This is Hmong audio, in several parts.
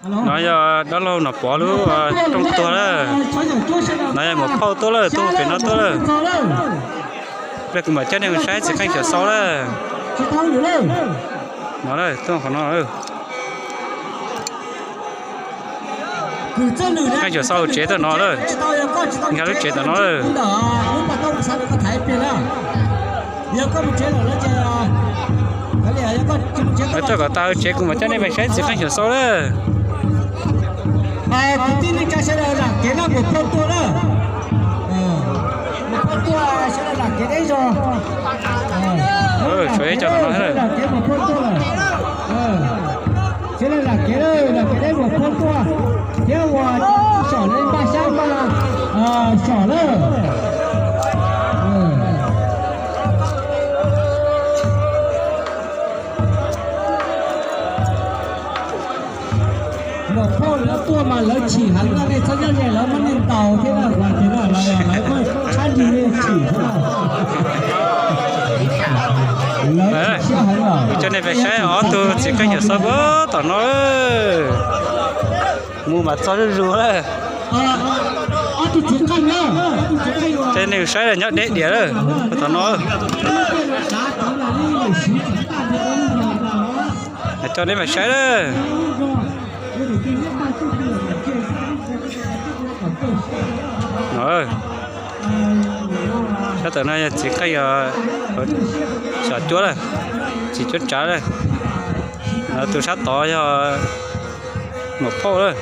No yog dab laug Nom Pov lub rooj tuag lawm. No yog muam phauj tuaj lawm, tuaj pem no tuaj lawm. Pliag kuv mam coj nej mus saib txiv qeej Xyom Xau lawm. No, tuaj qhov no. Qeej Xyom Xau tsev tuaj no lawm. Nkag lub tsev tom no lawm. Tuaj kom tag tsev kuv mam coj nej mus saib txiv qeej Xyom Xau lawm. Kwv tij neej tsa sawv daws lam kev na, muam phauj tuaj na. Muam phauj tuaj, sawv daws lam kev deb zog. Sawv daws lam kev, muam phauj tuaj lawm. Sawv daws lam kev, lam kev deb, muam phauj tuaj. Thiab uas tsom lawv npaj sab npaj sov lawm. Muam phauj lawv tuaj mas lawv chim heev no, nej txhob nyob ze lawv, muab nej ntaus thiab na, lawv, lawv muab tshab nrig nej chim thiab na. Lawv chim siab heev lawm. Coj nej pem saib ob tug txiv qeej Xyom Xau puag tom no. Mus mas txog zuj zus lawm. Tej neeg saib nyob deb diam lawm tom no. Coj nej pem saib lawm. Sab tom no yog txiv qeej Xyom Cuab lawm, txiv Cuab Tsav lawm. Tus sab tod yog muam phauj lawm.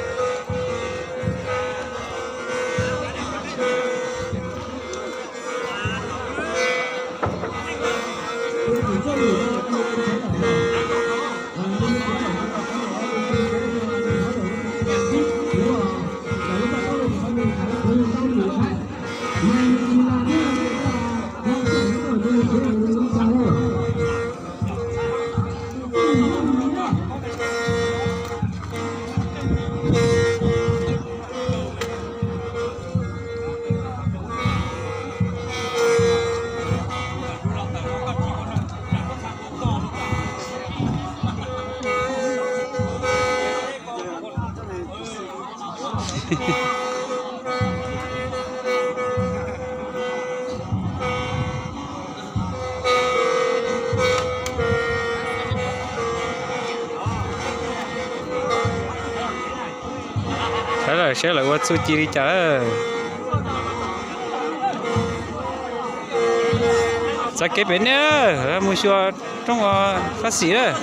Saib lawm, saib lawv ua txuj ci li cas. Txav kev pem nej, mus xyuas rooj Fab Xis lawm.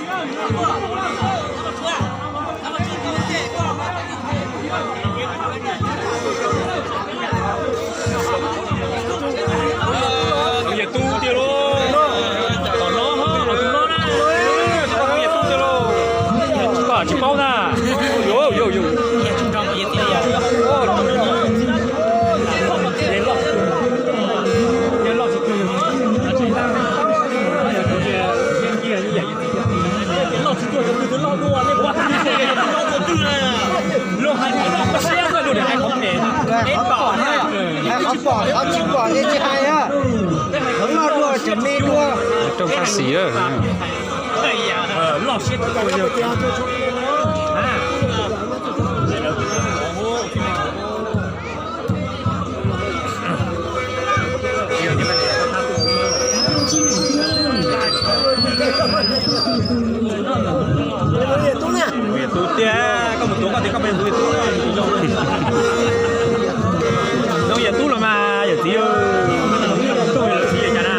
Tsis paub na. Qhov pom, qhov tsis pom ces tsis hais. Qhov noj dua tseem me dua. Rooj Fab Xis. Yawm tub tiag, koj mus tuav koj tias koj peb tus yawm tub. Zoo yawm tub los mas yawm txiv, yawm txiv cas na.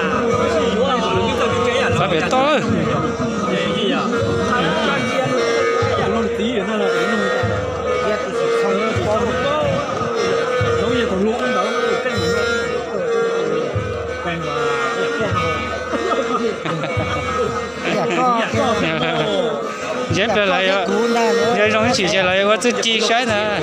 Xav pem toj. Ntsia pliag lawv, yog zoo ib chim ces lawv ua txuj ci saib ntag.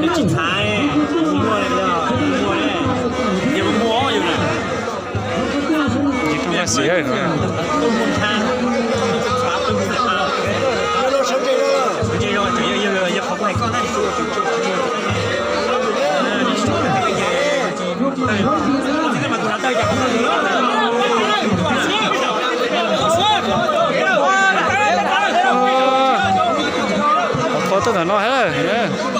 Tsis txhav, muaj, muaj, muaj, muaj. Tsis tau npaj xis. Qhov qhov tuaj ntawm no hab.